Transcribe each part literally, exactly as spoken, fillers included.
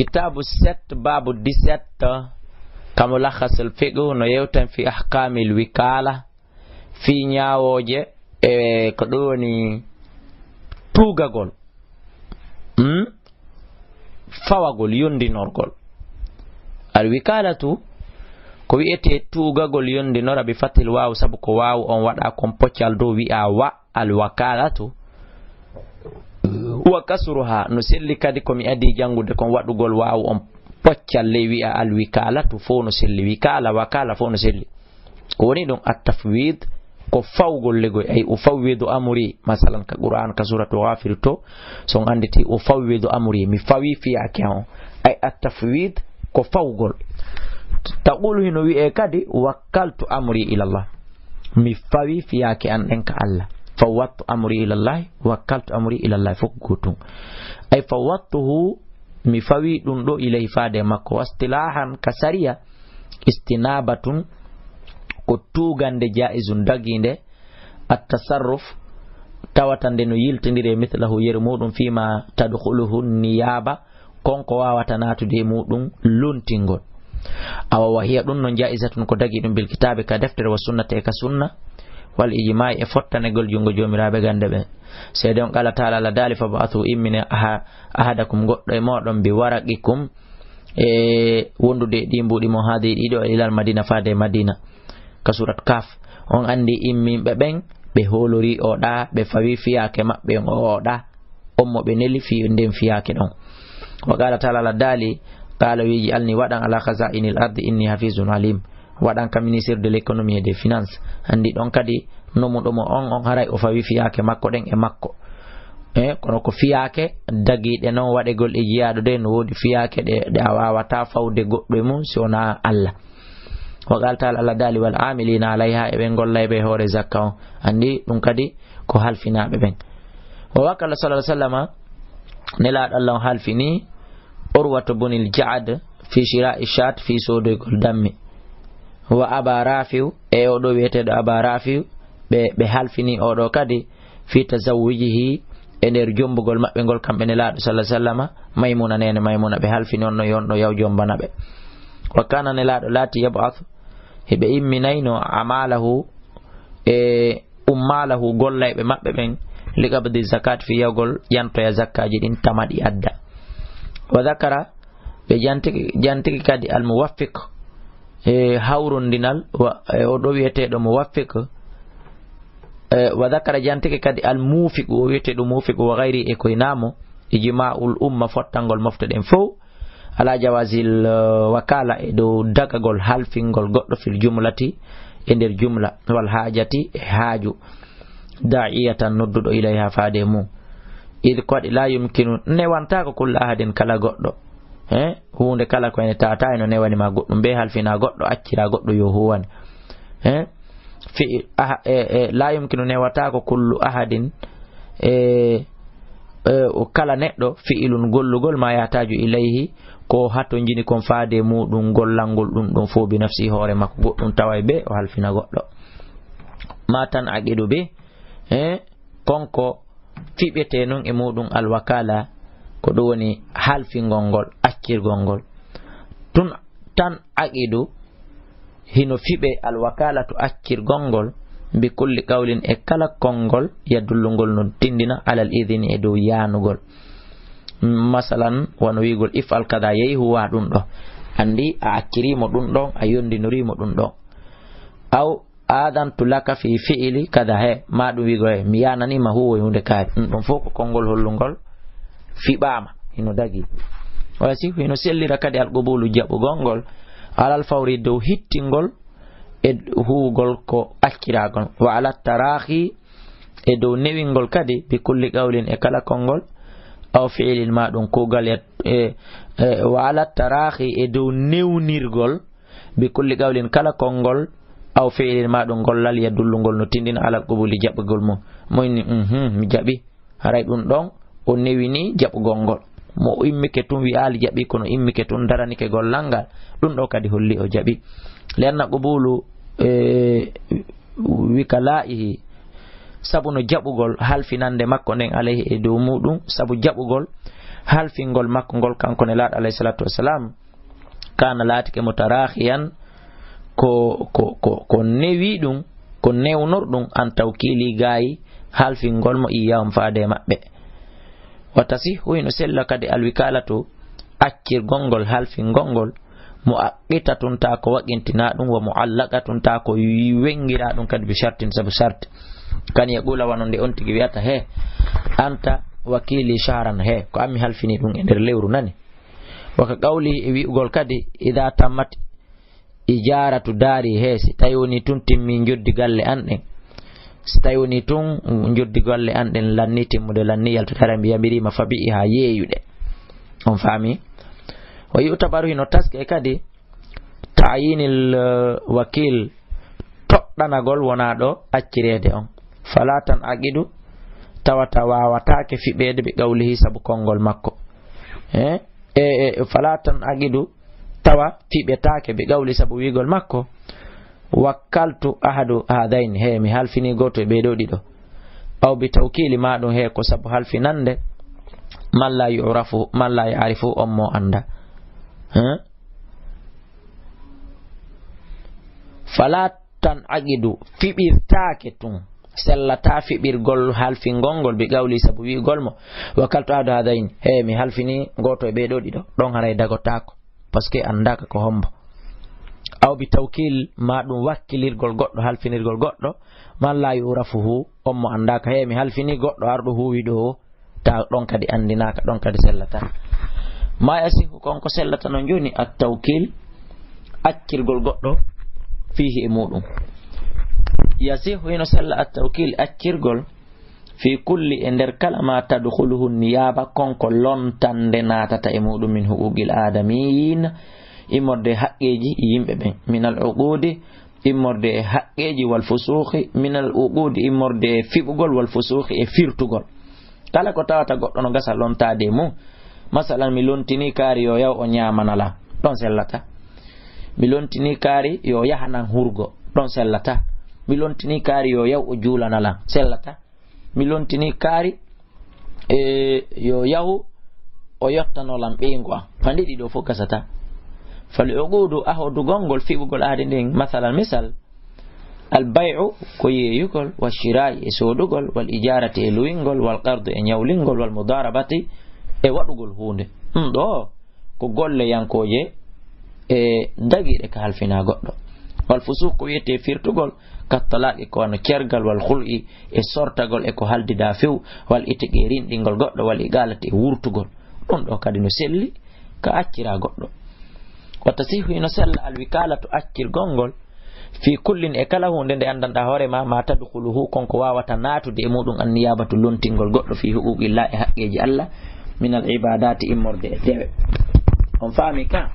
Kitaabu sept, baabu dix-sept, ka Mulakhasul Fiqh, no yewtan fi ahkaamil wikaala, fi ñaawooje, e ko ɗum woni tuugagol. Hmm? Fawagol, yondinorgol. Al wikaalatu, ko wi'etee tuugagol, yondinora, bi fathil waaw, sabu ko waaw on waɗa kon poccal dow, wi'a wa, al wakaalatu. Wa kasruha, no selli kadi ko mi adii janngude kon waɗugol waaw on poccal ley, wi'a al wikaalatu, fof no selli. Wikaala, wakaala, fof no selli. Ko woni ɗum at tafwid, ko fawgol legoy, ay ufawwidu amri, masalan ka Qur'an, ka suratu Ghafir to, so on annditi ufawwidu amri, mi fawi fiyaake on. Ay at tafwid, ko fawgol. Taqulu, hino wi'e kadi, wakkaltu amri ilallah. Mi fawi fiyaake an ɗen ka Allah. Fawwadtu amri ilallahi, wakkaltu amri ilallahi, fof ko gootum. Ay fawwadtuhu, mi fawi ɗum ɗo ilayhi faade e makko. Wastilahan, ka sariya, istinabatun, ko tuugande jaizun dagiinde, at tasarruf, tawata nde no yiltindire mithlahu yeru muɗum, fima tadkhuluhu niyaba, kon ko waawata naatude e muɗum lontingol. Awa wa hiya ɗum non jaizatun ko dagi ɗum bil kitaabi ka deftere wa sunnati e ka sunna, wal ijma'i e fottanegol junngo joomiraaɓe gannde ɓen. Seede on qala taala, Allah daali, fab'athu immine aha-, ahadakum goɗɗo e mooɗon bi waraqikum e wondude e ɗi mbuuɗi mon haadi ɗiɗo ilal madina faade e madina. Ka surat Kaf, on anndi imminɓe ɓen, ɓe hoolori oɗa, ɓe fawi fiyaake maɓɓe on oɗa, on mo ɓe neli fi nden fiyaake ɗon. Wa qala taala, Allah daali, qala wiiji alni waɗan ala khaza'inil ardi inni hafizun alim. Waɗan ka ministre de l'économie et des finances. Anndi ɗon kadi nomuɗo mo on, on haray o fawi fiyaake makko ɗen e makko. E, kono ko fiyaake dagiiɗe non waɗegol e jiyaaɗo de, no woodi fiyaake ɗe, ɗe a waawata fawde goɗɗo e mum si wonaa Allah. Wa qala taala, Allah daali, wal amilina alayha, e ɓen gollayɓe e hoore zakka on. Anndi ɗum kadi ko halfinaaɓe ɓen. Wa wakkala sallallahu alaihi wasallama, Nelaaɗo Allah on halfini Urwata bunil Ja'ad fi shira'i shat, fi soodoygol dammi. Wa Aba Rafi'u, e oɗo wi'eteeɗo Aba Rafi'u, ɓe, ɓe halfini oɗo kadi fi tazawwijihi, e nder jombugol maɓɓe ngol kamɓe Nelaaɗo sallallahu alaihi wasallama, Maymuna, neene Maymuna, ɓe halfini on no yo on ɗo yaw jombana ɓe. Wa kana, Nelaaɗo laati, yab'athu, hiɓe imminayno amalahu, e ummalahu, gollayɓe maɓɓe ɓen, li qabdi zakat, fi yawgol yantoya zakkaaji ɗin, tamaɗi adda. Wa zakara, ɓe jantiki, jantiki kadi al muwaffiq, e hawrondinal, wa, e o ɗo wi'eteeɗo muwaffiq, e wa zakara, jantiki kadi al mufiqu, o wi'eteeɗo mufiqu, wa gayri, e koye naamo, ijma'ul umma, fottangol mofte ɗen fow, ala jawazil, eh, wakala, e dow dagagol halfingol goɗɗo fil jumlati, e nder jumla, wal haajati, e haaju, da'iyatan, nodduɗo, ilayha, faade e mum. Id ko waɗi, la yumkinu, newantaako, kulla ahadin, kala goɗɗo. He? Huunde kala ko ene tawata eno newani ma goɗɗum, be halfina goɗɗo, accira goɗɗo yo huwane. He? Fi, aha, e, e, la yumkinu, newataako, kullu ahadin, e, e, o kala neɗɗo, fi'ilun, gollugol, ma yahtaaju ilayhi, ko hatonjini kon faade e muɗum, gollangol ɗum ɗon fof, bi nafsi, hoore makko, goɗɗum taway be o halfina goɗɗo. Ma tan aqidu bi, e, konko fiɓete non e muɗum alwakala, ko ɗum woni halfingol ngol, accirgol ngol. Tun tan aqidu, hino fiɓe alwakalatu accirgol ngol, bi kulli qawlin, e kala konngol, yadullungol no tindina alal idini, e dow yaanugol. Masalan, wano wi'ugol if'al kada, yehi huwa ɗum ɗo. Anndi a accirimo ɗum ɗon, a yondinirimo ɗum ɗon. Aw adantu laka fi fi'li kada, he, ma ɗum wi'ugol, he, mi yananima huwo e huunde kaari. Ɗum ɗon fof ko konngol hollungol fiɓaama, hino dagi. Wala si hino sellira kadi alqubulu jaɓugol ngol, alal fawri, dow hittingol, e huugol ko acciragol. Wa ala tarahi, e dow newingol kadi, bi kulli qawlin, e kala konngol, aw fi'lin, ma ɗum kuugal, e, e, e, wa ala tarahi, e dow newnirgol, bi kulli qawlin, kala konngol, aw fi'lin, ma ɗum gollal, yadullungol no tindina alal qubuli, jaɓɓugol mum. Mo inni, "Mhm, mi jaɓi." Haray ɗum ɗon o newini jaɓugol ngol. Mo o immike tun wi'aali jaɓi, kono immike tun daranike gollal ngal. Ɗum ɗo kadi holli o jaɓi. Li anna qubulu, e, wikala'ihi, sabu no jaɓugol halfinande makko nden alayhi e dow muɗum, sabu jaɓugol halfingol makko ngol kanko Nelaaɗo alayhi salaatu wassalam, kana laatike mutaraahiyan, ko, ko, ko, ko newi ɗum, ko newnor ɗum, an tawkili gaayi halfingol mo iyyahum faade e maɓɓe. Wa tasihhu, hino sella kadi alwikalatu accirgol ngol, halfingol ngol, muaqqitatun, taa ko waqintinaa ɗum, wa muallaqatun, taa ko wengiraa ɗum kadi bi shartin, sabu sharti. Kan yaqula, wano nde on tigi wi'ata, he, anta wakili shahran, he, ko an mi halfini ɗum e nder lewru nani. Wa ka qawli, e wi'ugol kadi, idha tammat ijaratu dari, he, si tawi woni tun timmi njoddi galle an ɗen. Si tawi woni tun njoddi galle an ɗen lanni timmude, lanni yaltude, hara mi yamiriima fabi'iha, yeeyuɗe. On faami? Wa yu'tabaru, hino taske kadi, ta'yinil, eh, wakil, toɗɗanagol wonaa ɗo accireede on. Fala tan'aqidu, tawata waawataake fiɓeede bi qawlihi, sabu konngol makko. Eh? E, e, fala tan'aqidu, tawa fiɓetaake bi qawli, sabu wi'ugol makko, wakkaltu ahadu hadayni, he, mi halfini gooto e ɓee ɗoo ɗiɗo. Aw bi tawkili, ma ɗum he ko sabu halfinande, man la yu'rafu, man la ya'rifu, on mo annda. Eh? Fala tan'aqidu, fiɓirtaake tun, sellataa fiɓirgol halfingol ngol bi qawli, sabu wi'ugol mo, wakkaltu ahadu hadayni, he, mi halfini gooto e ɓee ɗoo ɗiɗo, ɗon haray dagotaako, parce que anndaaka ko hombo. Aw bi tawkil, ma ɗum wakkilirgol goɗɗo, halfinirgol goɗɗo, man la yu'rafuhu, on mo anndaaka, he, mi halfini goɗɗo arɗo huuwi ɗoo, ta ɗon kadi anndinaaka, ɗon kadi sellataa. Ma yasihu, kon ko sellata non jooni, at tawkil, accirgol goɗɗo, fiihi, e muɗum. Yasihu, hino sella, at tawkil, accirgol, fi kulli, e nder kala, ma tadkhuluhu niyaba, kon ko lontande naatata e muɗum, min huquqil adamiyin, immorde e haqqeeji yimɓe ɓen, min al uqudi, immorde e haqqeeji, wal fusuqi, min al uqudi, immorde e fiɓugol, wal fusuqi, e firtugol. Kala ko tawata goɗɗo no gasa lontaade e mum, masalan, mi lontini kaari yo yaw o ñaamana lan, ɗon sellata. Mi lontini kaari yo yahanan hurgo, ɗon sellata. Mi lontini kaari yo yaw o juulana lan, sellata. Mi lontini kaari, e, yo yahu o yottano lan ɓeyngu an. Fandi ɗiɗo fof gasata. Fal uqudu, ahodugol ngol, fiɓugol aadi ndin, masalan, misal, al bay'u, ko yeeyugol, wa shira'i, e soodugol, wal ijarati, e luwingol, wal qardu, e ñawlingol, wal mudarabati, e waɗugol huunde. Ɗum ɗo ko golle yankooje e dagiiɗe ka halfinaa goɗɗo. Wal fusuq, ko wiyetee firtugol, ka talaqi, ko wano cergal, wal khul'i, e sortagol, e ko haldidaa few, wal itiqi, e rinɗingol goɗɗo, wal iqalati, e wurtugol. Ɗum ɗo kadi no selli ka acciraa goɗɗo. Wa tasihu, hino sella, al wikalatu, accirgol ngol, fi kullin, e kala huunde nde anndanɗaa hoore ma, ma tadkhuluhu, kon ko waawata naatude e muɗum, an niyabatu, lontingol goɗɗo, fi huquqillah, e haqqeeji Allah, min al ibadati, immorde e dewe. On faami ka?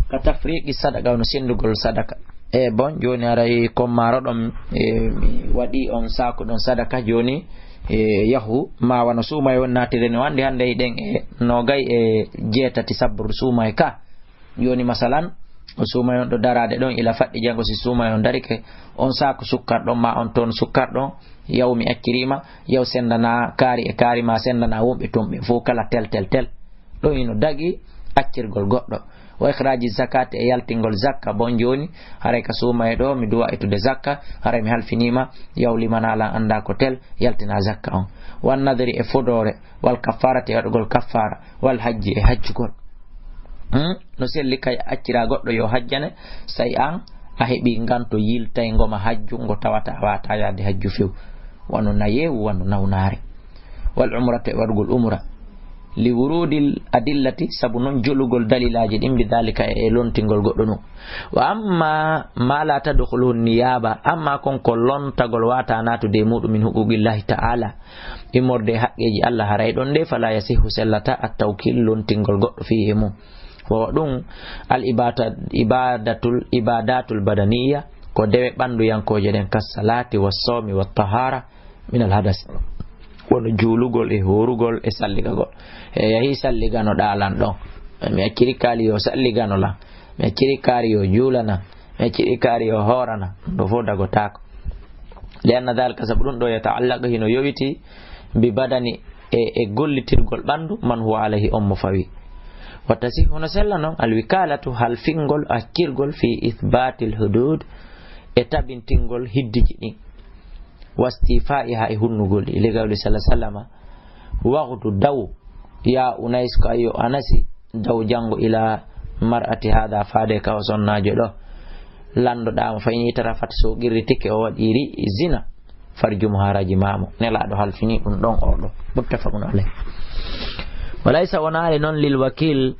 Ka tafriqi sadaqa, wano sendugol sadaka. E bon, jooni aray kon maaro ɗon, e, mi waɗi on saaku ɗon sadaka, jooni, e, yahu, ma wano suumaye on naatire no, anndi hannde hiɗen e noogay e jeetati sabburu suumaye ka. Jooni, masalan, o suumaye on ɗo daraade ɗon, ila faɗɗi janngo, si suumaye on darike, on saaku sukkar ɗon, ma on ton sukkar ɗon, yaw mi acciriima, yaw sendana kaari e kaari, ma sendana wonɓe ton ɓe fof kala tel, tel, tel. Ɗum hino dagi accirgol goɗɗo. Wa ikhraaji zakaati, e yaltingol zakka. Bon, jooni, haray ka suumaye ɗo, mi duwa ittude zakka, haray mi halfiniima, yaw limana lan annda ko tel, yaltina zakka on. Wan nadri, e fodoore, wal kaffaarati, e waɗugol kaffaara, wal hajji, e hajjugol. Hmm? No selli kay accira goɗɗo yo hajjane, say an a heɓi nganto yiltay ngoma hajju ngo tawata a wata yaade hajju few. Wano nayewu, wano nawnaare. Wal umrata, e waɗugol umra. Li wurudil adillati, sabu non jolugol dalilaaji ɗin, bi dalika, e lontingol goɗɗo ɗum. Wa amma ma la tadkhuluhu niyaba, amma kon ko lontagol wata natude e muɗum min huquqillahi ta'ala, immorde e haqqeeji Allah, haray ɗon de fala yasihu, sellata, at tawkil, lontingol goɗɗo fihi e mum. Wo ɗum al ibata-, ibadatul, ibadatul badaniya, ko dewe ɓanduyankooje ɗen, kas salati was sawmi wat tahara, minal hadas. Wano juulugol e hoorugol e salligagol. E yahi salligano ɗaa lan ɗon. Mi acciri kaali yo salligano lan. Mi acciri kaari yo juulana. Mi acciri kaari yo hoorana. Ɗum ɗo fof dagotaako. Li anna dhalika, sabu ɗum ɗo yata'allaqu, hino yowiti, bi badani e, e gollitirgol ɓanndu, man huwa alayhi, on mo fawi. Wa tasihhu, hono sella noon, al wikalatu, halfingol, accirgol, fi ithbatil hudud, e tabintingol hiddiji ɗin. Wastifaiha, e hunnugol ɗi, li qawli sallallahu alaihi wasallam, "Waghdu, daw, ya Unais, ko ayo Anasi, daw janngo, ila mar'ati hada, faade ka o sonnaajo ɗo, landoɗaa mo, fa in itarafat, so qirritike, o waɗiri zina, farjumuha, rajima mo." Nelaaɗo halfini ɗum ɗon, oɗo. Muttafaqun alayh. Walaysa, wonaali noon, lil wakil,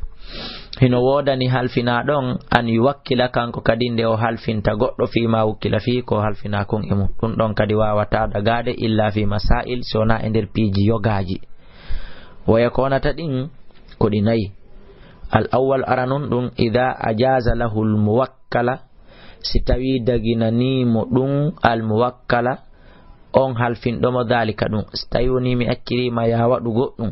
hino woodani halfinaa ɗon, an yuwakkila, kanko kadi, nde o halfinta goɗɗo, fii ma wukkila fii, ko halfinaa kon e mum. Ɗum ɗon kadi waawataa dagaade, illa fi masail, so wonaa e nder piiji yogaaji. Woya ko wonata ɗin, ko ɗi nayi. Al awwal, aranun ɗum, ida ajaza lahul muwakkala, si tawi daginanii mo ɗum al muwakkala, on halfinɗo mo, daalika ɗum. Si tawi wonii mi acciriima, yaa waɗu goɗɗum,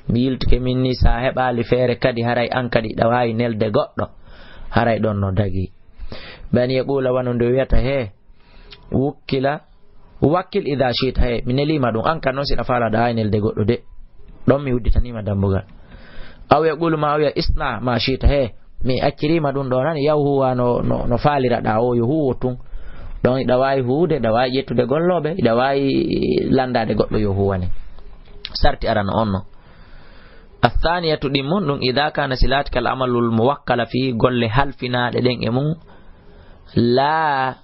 mi yiltike min ni, so a heɓaali feere kadi, haray an kadi ɗa waawi nelde goɗɗo, haray ɗon no dagii. Ɓen yaquula, wano nde wiyata, he, wukkila, wakkil ida shiita, he, mi neliima ɗum, an kan noon si ɗa faala ɗa waawi nelde goɗɗo de, ɗon mi udditaniima dambugal. Aw yaqulu ma, aw ya isna ma shiita, he, mi acciriima ɗum ɗo nan, yaw huuwa no, no, no faaliraɗaa o, yo huuwo tun. Ɗon iɗa waawi huuwude, iɗa waawi ƴettude gollooɓe, iɗa waawi lanndaade goɗɗo yo huuwane. Sarti arano on no. Athaniyatu, ɗimmun ɗum, ida kana silatika al amalul muwakkala fii, golle halfinaaɗe ɗen e mum, laa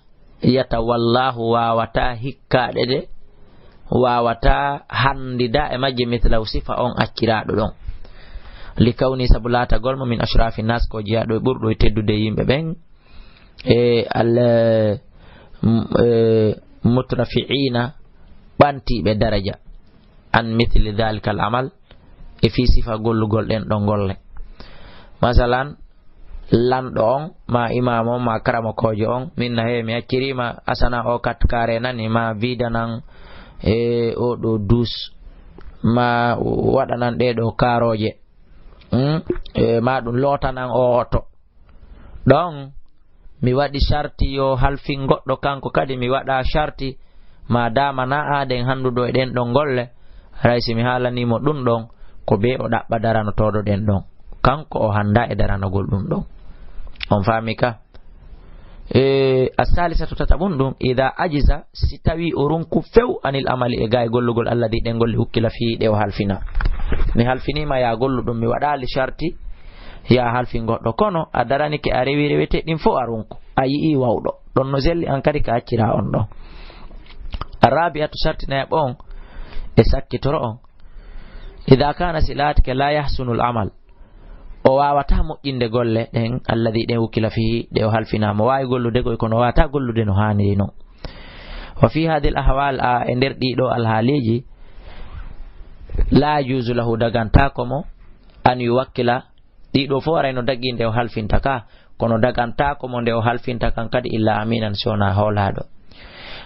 yatawallahu, waawataa hikkaade ɗe, waawataa hanndida e majje, mithlahu, sifa on acciraaɗo ɗon. Li kawni, sabu laatagol mo, min ashrafi nas, ko jeyaaɗo e ɓurɗo e teddude yimɓe ɓen, e al, m-, e mutrafiina, ɓantiiɓe daraja, an mithli dhalika al amal, e fii sifa gollugol ɗen ɗon golle. Masalan, lanɗo on, ma imam on, ma karamokoojo on, min na, he, mi acciriima asana o kat kare nani, ma vidanan e o ɗo dus, ma waɗanan ɗe ɗo karooje, hmm? E ma ɗum lootanan o oto. Ɗon, mi waɗi sarti yo halfin goɗɗo, kanko kadi mi waɗa sarti, ma dama na aden hannduɗo e ɗen ɗon golle, haray si mi haalanii mo ɗum ɗon, ko be o ɗaɓɓa daranotooɗo ɗen ɗon. Kanko o hannda e daranagol ɗum ɗon. On faami ka? E, as-salisatu, tataɓun ɗum, ida ajiza, si tawi o runku few, anil amali, e gaay gollugol, alladi, ɗen golle, wukkila fii, ɗe o halfina. Mi halfiniima ya gollu ɗum, mi waɗaali sarti ya halfin goɗɗo. Kono a daranike, a rewi rewete ɗin fof, a runku. A yi'i wawɗo. Ɗon no selli, an kadi ka accira on ɗon. Arabi'atu, sarti nayaɓo on, e sakkitoro on. Ida kana, si laatike, la yahsunul amal, o waawataa moƴƴinde golle ɗen, alladi, ɗen wukkila fii, ɗe o halfinaa. Mo waawi gollude koy, kono o waawataa gollude no haaniri non. Wa fi hadhihi al ahwal, a, e nder ɗiɗo alhaaliiji, la yajuzu lahu, dagantaako mo, an yuwakkila, ɗiɗo fof aray no dagii nde o halfinta ka, kono dagantaako mo nde o halfinta kan kadi illa aminan, si wonaa hoolaaɗo.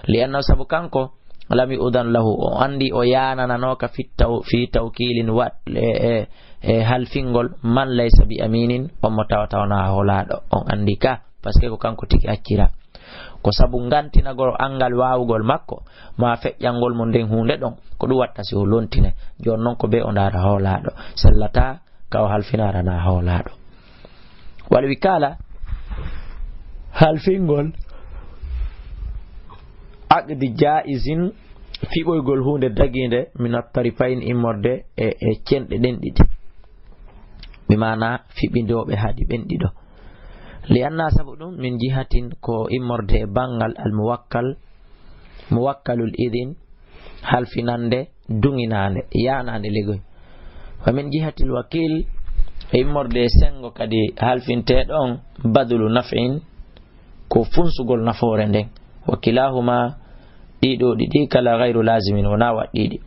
Li annahu, sabu kanko, lam yu'dan lahu, o anndi o yaanananooka fi taw-, fi tawkilin, wa-, e, e, e halfingol, man laysa bi aminin, on mo tawata wonaa hoolaaɗo. On anndi ka, parce que ko kanko tigi accira. Ko sabu ngantinagol anngal waawugol makko, ma feƴƴangol mo nden huunde ɗon, ko ɗum watta si o lontine. Jooni non ko be o ndaara hoolaaɗo. Sellataa ka o halfinaara na hoolaaɗo. Wal wikala, halfingol, aqdi jaizin, fiɓoygol huunde dagiinde, min at-tarifayn, immorde e, e cenɗe ɗen ɗiɗi. Bi maana fiɓindooɓe haadi ɓen ɗiɗo. Li anna, sabu ɗum, min jihatin, ko immorde e banngal, al muwakkal, muwakkalul idin, halfinande, duŋinaande, yaanaande ligoy. Wa min jihatil wakil, e immorde e senngo kadi halfinteeɗo on, badulu naf'in, ko funsugol nafoore nden. Wa kilahuma, ɗiɗo ɗiɗi kala, gayru lazimin, wonaa waɗɗiiɗi.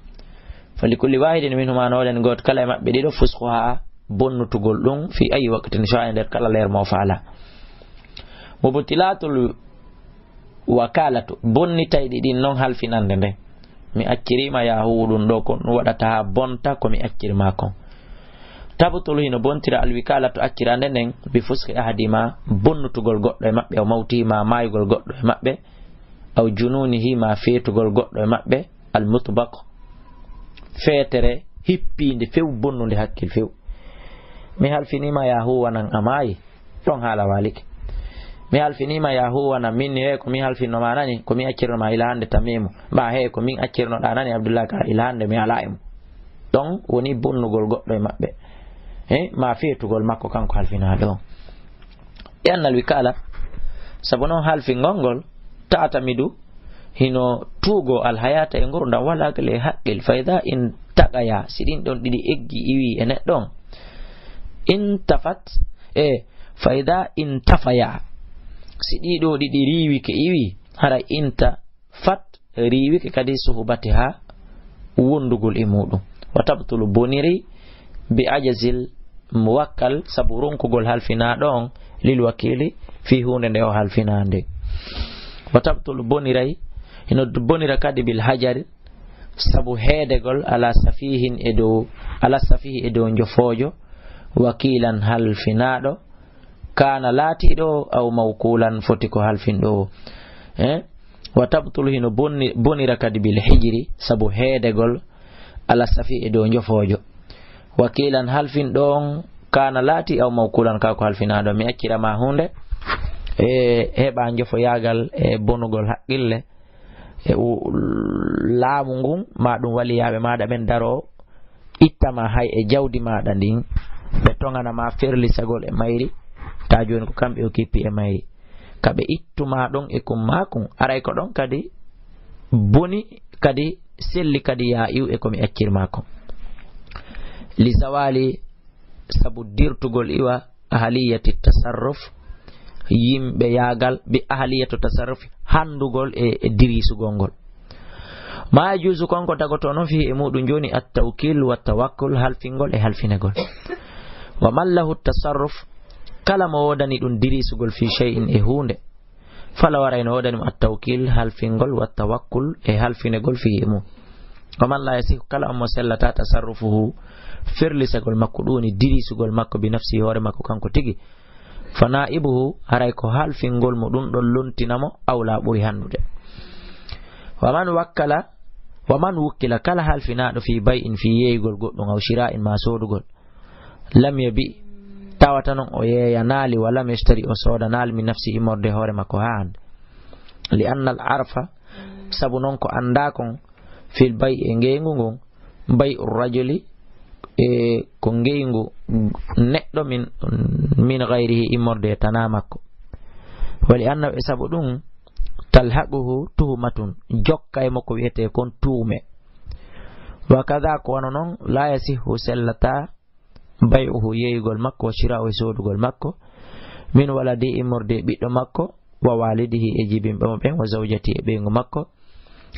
Fa li kulli wahidin minhuma, no waɗani gooto kala e maɓɓe ɗiɗo, fusquha, bonnutugol ɗum, fi ayi waqtin sha'a, e nder kala leer mo faala. Mubtilatul wakalatu, bonnitayɗi ɗin non halfinande nden. Mi acciriima ya huuwu ɗum ɗo, ko ɗum waɗata haa bonta ko mi accirma kon. Tabtulu, hino bontira, alwikalatu, accirande nden, bi fusqi ahadima, bonnutugol goɗɗo e maɓɓe, o mawti ma maayugol goɗɗo e maɓɓe, aw jununihi, ma feetugol goɗɗo e maɓɓe, al mutbaq, feetere hippiinde few, bonnunde hakkil few. Mi halfiniima yaa huuwanan a maayi, ɗon haala waalike. Mi halfiniima yaa huuwanan min ni, he ko mi halfinno ma nani, ko mi accirno ma ila hannde Tamiimu. Maa he ko min accirno ɗa nani Abdullahi ka ila hannde mi alaa e mo. Ɗon woni bonnugol goɗɗo e maɓɓe. He, maa feetugol makko kanko halfinaaɗo on. E annal wikaala, sabu noon halfingol ngol, taatamidu hino tuugoo alhayaata e ngurdam wal aqli e haqqil. Fa ida in taqaya, si ɗin ɗon ɗiɗi eggi iwi e neɗɗo on, intafat, e fa ida intafaya, si ɗii ɗoo ɗiɗi riiwike iwi, haray inta fat riiwike kadi suhbatiha wondugol e muɗum. Wa tabtulu boniri bi ajazil muwakkal sabu ronkugol halfinaaɗo on lil wakili fii huunde nde o halfinaa nde. Wa tabtulu boniray, hino bonira kadi bil hajari sabu heedegol ala safihin e dow, ala safihi e dow njofoojo, wakilan halfinaaɗo, kaana laatiiɗo o, aw mawkuulan foti ko halfinɗo o. Eh? Wa tabtulu hino bonni-, bonira kadi bil hijri sabu heedegol ala safi e dow njofoojo. Wakiilan halfinɗo on kaana laati aw mawkuulan kaa ko halfinaaɗo. Mi accira ma huunde e heɓa njofoyaagal e bonugol haqqille e u-, laamu ngun, ma ɗum waliyaaɓe maaɗa ɓen daroo ittama hay e jawdi maaɗa ndin, ɓe toŋana ma ferlisagol e mayri, ta jooni ko kamɓe o kippi e mayri. Ka ɓe ittuma ɗon e kun maa kun, aray ko ɗon kadi boni, kadi selli kadi yaa iw e ko mi accir ma kon. Li zawali, sabu dirtugol iwa ahaliyati tasarruf, yimɓe yaagal, bi ahaliyatu tasarruf, handugol e, e dirisugol ngol. Ma yajuusu, kon ko dagotoo non, fihi e muɗum jooni, at-tawkil wa tawakkul, halfingol e halfinegol. Wa man lahu tasarruf, kala mo woodani ɗum dirisugol fi shay'in e huunde, fala waray no woodani mo at-tawkil, halfingol, wa tawakkul e halfinegol fihi e mum. Wa man la yasihu, kala on mo sellata tasarrufuhu, ferlisagol makko, ɗum woni dirisugol makko, bi nafsi, hoore makko kanko tigi, fa naibuhu, haray ko halfingol mo ɗum ɗon lontina mo, awla ɓuri hannude. Wa man wakkala, wa man wukkila, kala halfinaaɗo fi bay'in, fi yeeyugol goɗɗum, aw shira'in, ma soodugol, lam yabi, tawata non o yeeyanaali, wa lam yashtari, o soodanaali, min nafsi, immorde hoore makko haa hannde. Li anna al arfa, sabu non ko anndaa kon, fil bay'i, e ngeyngu ngun, bay'u rajuli, e ko ngeyngu neɗɗo min, min ghayrihi, immorde e tanaa makko. Wa li annahu, e sabu ɗum, talhaquhu tuhumatun, jokka e mo ko wiyetee kon tuume. Wa kada, ko wano non, la yasihhu, sellataa, bay'uhu, yeeyugol makko, wa shira'uhu, e soodugol makko, min waladi, immorde e ɓiɗɗo makko, wa walidihi, e jibinɓe mo ɓen, wa zawjati, e ɓeyngu makko,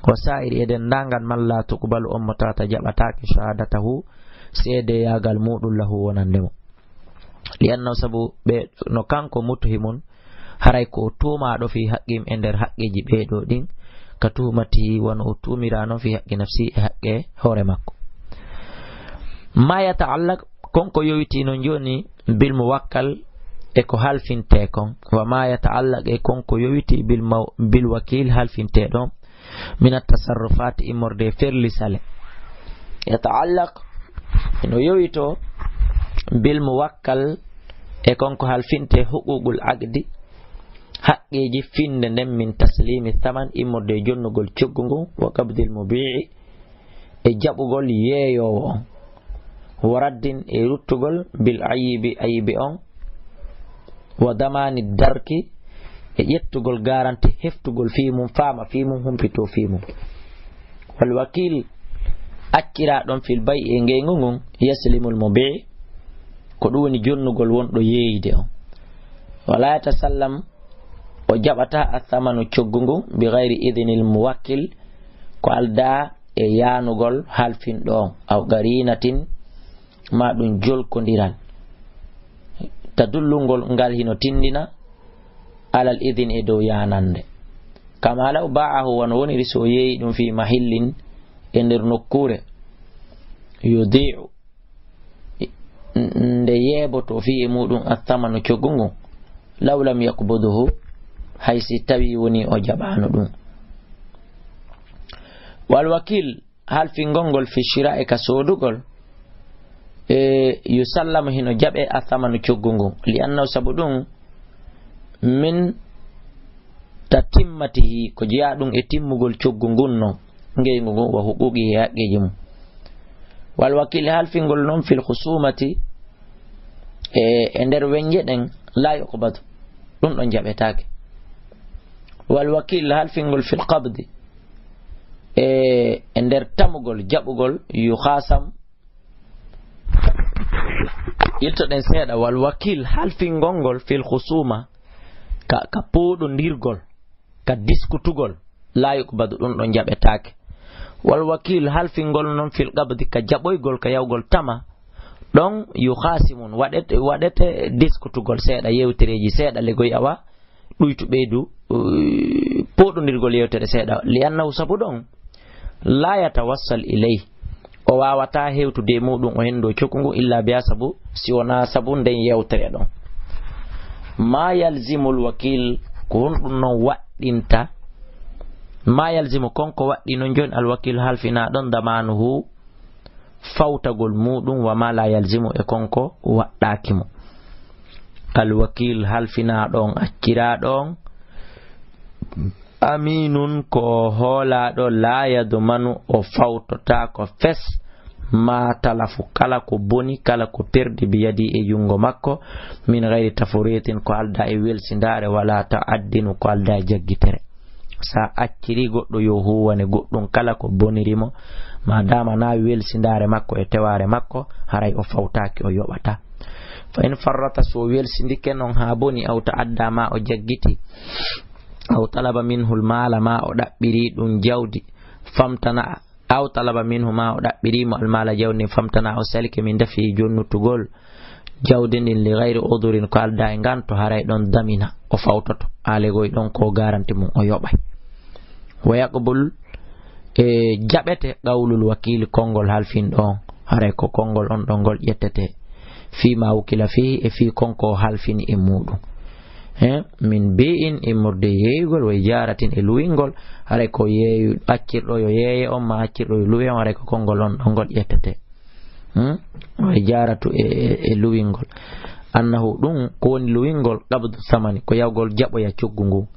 wa sa'iri, e denndaangal, man la tuqbalu, on mo tawata jaɓataake, shahadatahu, seedeyaagal muɗum, lahu, wonande mo. Li annahu, sabu ɓe no kanko, mutuhimun, haray ko o tuumaaɗo, fi haqqihim, e nder haqqeeji ɓee ɗoo ɗin, ka tuhumatihi, wano o tuumiraa non, fi haqqi nafsi, e haqqe hoore makko. Ma yata'allaq, kon ko yowitii non jooni, bil muwakkal, e ko halfintee kon, wa ma yata'allaq, e kon ko yowitii bil maw-, bil wakil, halfintee ɗon, min at-tasarrufaati, immorde e ferlisale. Yata'allaq, no yowitoo, bil muwakkal, e kon ko halfintee huququl aqdi, haqqeeji finde nden, min taslimi thaman, immorde e jonnugol coggu ngun, wa qabdil mubi'i, e jaɓugol yeeyoowo on, wa raddin, e ruttugol, bil ayibi, ayibi on, wa damani darki, e ƴettugol garanti heftugol fii mum, faama fii mum, humpitoo fii mum. Wal wakil, acciraaɗo on fil bay'i, e ngeyngu ngun, yaslimul mubi'i, ko ɗum woni jonnugol wonɗo yeeyde on. Wala yatasallam, o jaɓataa athamanu coggu ngun, bi ghayri idhnil muwakkil, ko aldaa e yaanugol halfinɗo on, aw qarinatin, ma ɗum jolkondiral, tadullu, ngol ngal hino tindina, alal idhni, e dow yaanande. Kama law ba'ahu, wano woniri so o yeeyi ɗum, fi mahillin, e nder nokkuure, yudi'u, nde yeeboto fii e muɗum athamanu coggu ngun, law lam yakbuduhu, hay si tawi woni o jaɓaano ɗum. Wal wakil, halfingol ngol fi shira'i ka soodugol, E, yusallama hino jaɓe athamanu coggu ngun. Li annahu sabu ɗum min tatimmatihi ko jeyaa ɗum e timmugol coggu ngun non. Ngeyngu ngun wa huquqihi e haqqeeji mum. Wal wakil halfingol non fil khusumati e, e nder wenje ɗen la yuqbadu. Ɗum ɗon jaɓetaake. Wal wakil halfingol fil qabdi e, e nder tamugol, jaɓugol yu khasam Yiltoɗen seeɗa, wal wakil halfingol ngol fil khusuma ka, ka pooɗondirgol, ka diskutugol, la yuqbadu ɗum ɗon jaɓetaake. Wal wakil halfingol non fil qabdi ka jaɓoygol, ka yawgol tama, ɗon yu khasimun waɗete, waɗete diskutugol seeɗa, yewtereeji seeɗa legoy awa, ɗuytu ɓeydu, uh, pooɗondirgol yewtere seeɗa. Li annahu sabu ɗon, la yatawassal ilay. O waawataa hewtude e muɗum o henndo coggu ngu illa biya sabu, si wonaa sabu nden yewtere ɗon. Ma yalzimul wakil, ko honɗum non waɗɗinta? Ma yalzimu kon ko waɗɗi non jooni al wakil halfinaa ɗon damanuhu fawtagol muɗum wa ma la yalzimu e kon ko waɗɗaaki mo. Al wakil halfinaa ɗon, acciraa ɗon, aminun ko hoolaaɗo, la yadmanu o fawtotaa ko fes, ma talafu kala ko boni, kala ko perdi bi yadi e junngo makko, min gayri tafritin ko aldaa e welsindaare, wala ta'addinu ko aldaa e jaggitere. Sa acciri goɗɗo yo huwane goɗɗum kala ko boniri mo, ma dama na welsindaare makko e tewaare makko, haray o fawtaaki o yoɓata. Fa in farrata so welsindike non haa boni, aw ta'adda ma o jaggiti, aw talaba minhu al mala ma o ɗaɓɓiri ɗum jawdi, famtana, aw talaba minhu ma o ɗaɓɓiri mo al mala jawdi, famtana o salike min dafi jonnutugol jawdi ndin li gayri udurin ko aldaa e nganto, haray ɗon damina o fawtoto, aalegoy ɗon ko garanti mum o yoɓay. Wa yaqbul e jaɓete qawlul wakili konngol halfinɗo on, haray ko konngol on ɗon ngol ƴettete fii ma wukila fii e fii kon ko halfini e muɗum. He, min bi'in immorde yeeyugol wa ijaratin e luwingol, haray ko yeeyu accirɗo yo yeeye on ma accirɗo yo luwe on, haray ko konngol on ɗon ngol ƴettete. Hmm? Wa ijaratu e, e, e luwingol. Annahu ɗum ko woni luwingol qabdu samani ko yawgol jaɓoya coggu ngu.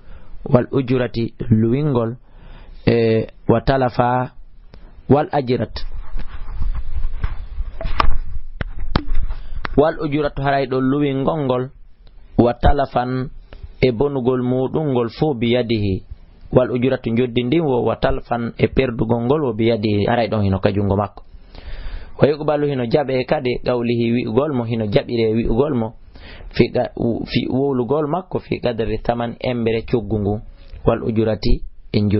Wal ujurati luwingol e wa talafa wal ajirat. Wal ujuratu haray ɗo luwingol ngol wa talafan e bonugol muɗum ngol fof bi yadihi. Wal ujuratu njoddi ndin wo wa talfan e perdugol ngol wo bi yadihi haray ɗon hino ka junngo makko. Wa yuqbalu hino jaɓe kadi qawlihi wi'ugol mo hino jaɓire wi'ugol mo fi qa-, fi wowlugol makko fi qadri thaman embere coggu ngu. Wal ujurati